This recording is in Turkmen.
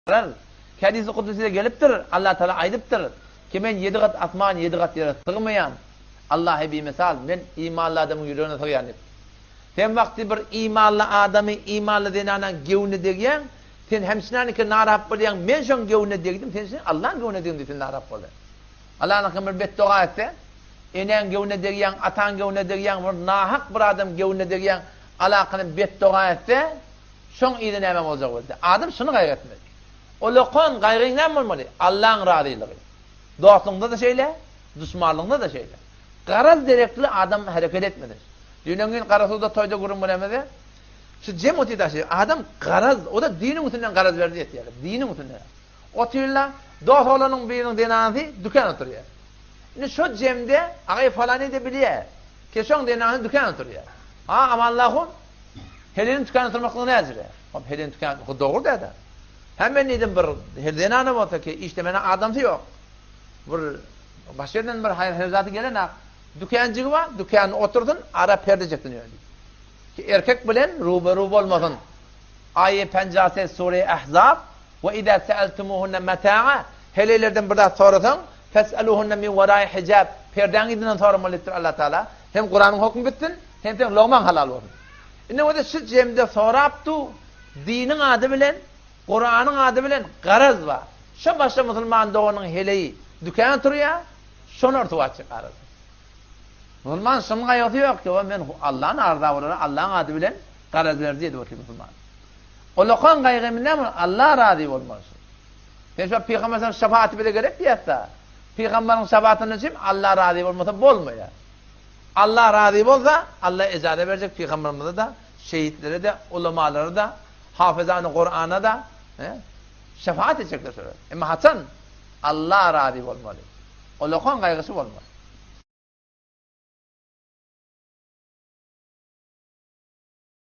Garaz, Hadisi Kudusyda gelipdir, Allah Tagala aýdypdyr, ki men ýedi gat asman, ýedi gat ýere sygmaýan, Allahy bimisal, men imanly adamyň ýüregine sygýan diýipdir. Sen wagty bir imanly adamy, imanly zenanaň göwnüne degýäň, sen hemçinaniki narahat bolýaň, men şoň göwnüne degdim, sen şeýle Allaň göwnüne degdim diýip sen narahat bolýaň. Allanyňky bir betdoga etse, enäň göwnüne degýäň, ataň göwnüne degýäň, bir nahak bir adam göwnüne degýäň, alakyny betdoga etse, Şoň yzy näme boljak boldy? Adam şuny gaýgy etmeli. Ulakan gaýgyň näme bolmaly? Allaň razylygy. Dostlugyňda-da şeýle, duşmanlygyňda-da şeýle. Garaz derekli adam hereket etmeli. Düýn öňňin Garasuwda toýda gürrüň beremizde, şu jem otyr-da adam garaz, o-da diniň üstünden garaz berdi etýär. Diniň üstünden. Otyrlar, dost oglanyň biriniň zenanasy dükan oturýar. Indi şo jemde agaý falany-da bilýär. Ki şoň zenanasy dükan oturýar. Ha, Amanlahun, Heleniň tükany oturmaklygy näjire? Hop, Helen tükany, bu dogry däde. Hem men diýdim bir hel zenana bolsa ki işlemene adamsy ýok. Bir başga ýerden bir haýyr herzaty gelenak. Dükanjygy bar, dükanyny otursyn, ara perde çeksin ýöne diýdim. Ki erkek bilen ruberu bolmasyn. Aýe penjase sure Ahzab we iza sa'altumuhunna mata'a Heleýlerden bir zat sorasaň, fes'aluhunna min wara'i hijab perdäň yzyndan soramaly diýipdir Allah Taala. Hem Kuranyň hokmy bitsin, Hem seň logmaň halal bolsun. Indi bolsa şu jemde sorap du, diniň ady bilen, Kuranyň ady bilen garaz bar. Şo başga musulman doganyň heleýi dükana turýa, şony örtüp açjak garaz. Musulman şunuň gaýgysy ýok ki, men Allahny arza bolara Allaň ady bilen garaz berdi edip otyr musulman. Ulakan gaýgymy näme? Allah razy bolmaly. Sen şo pygamber şefaati bize gerek diýýäs-de. Pygamberiň şefaatyndan üçin Allah razy bolmasa bolmaýar. Allah razy bolsa, Allah ejaza berjek pygamberimize-de, şehitlere-de, ulamalara-da, hafizany Kurana-da şefaat etjekler şolar. Emma haçan? Allah razy bolmaly. Olakan gaýgysy bolmaly.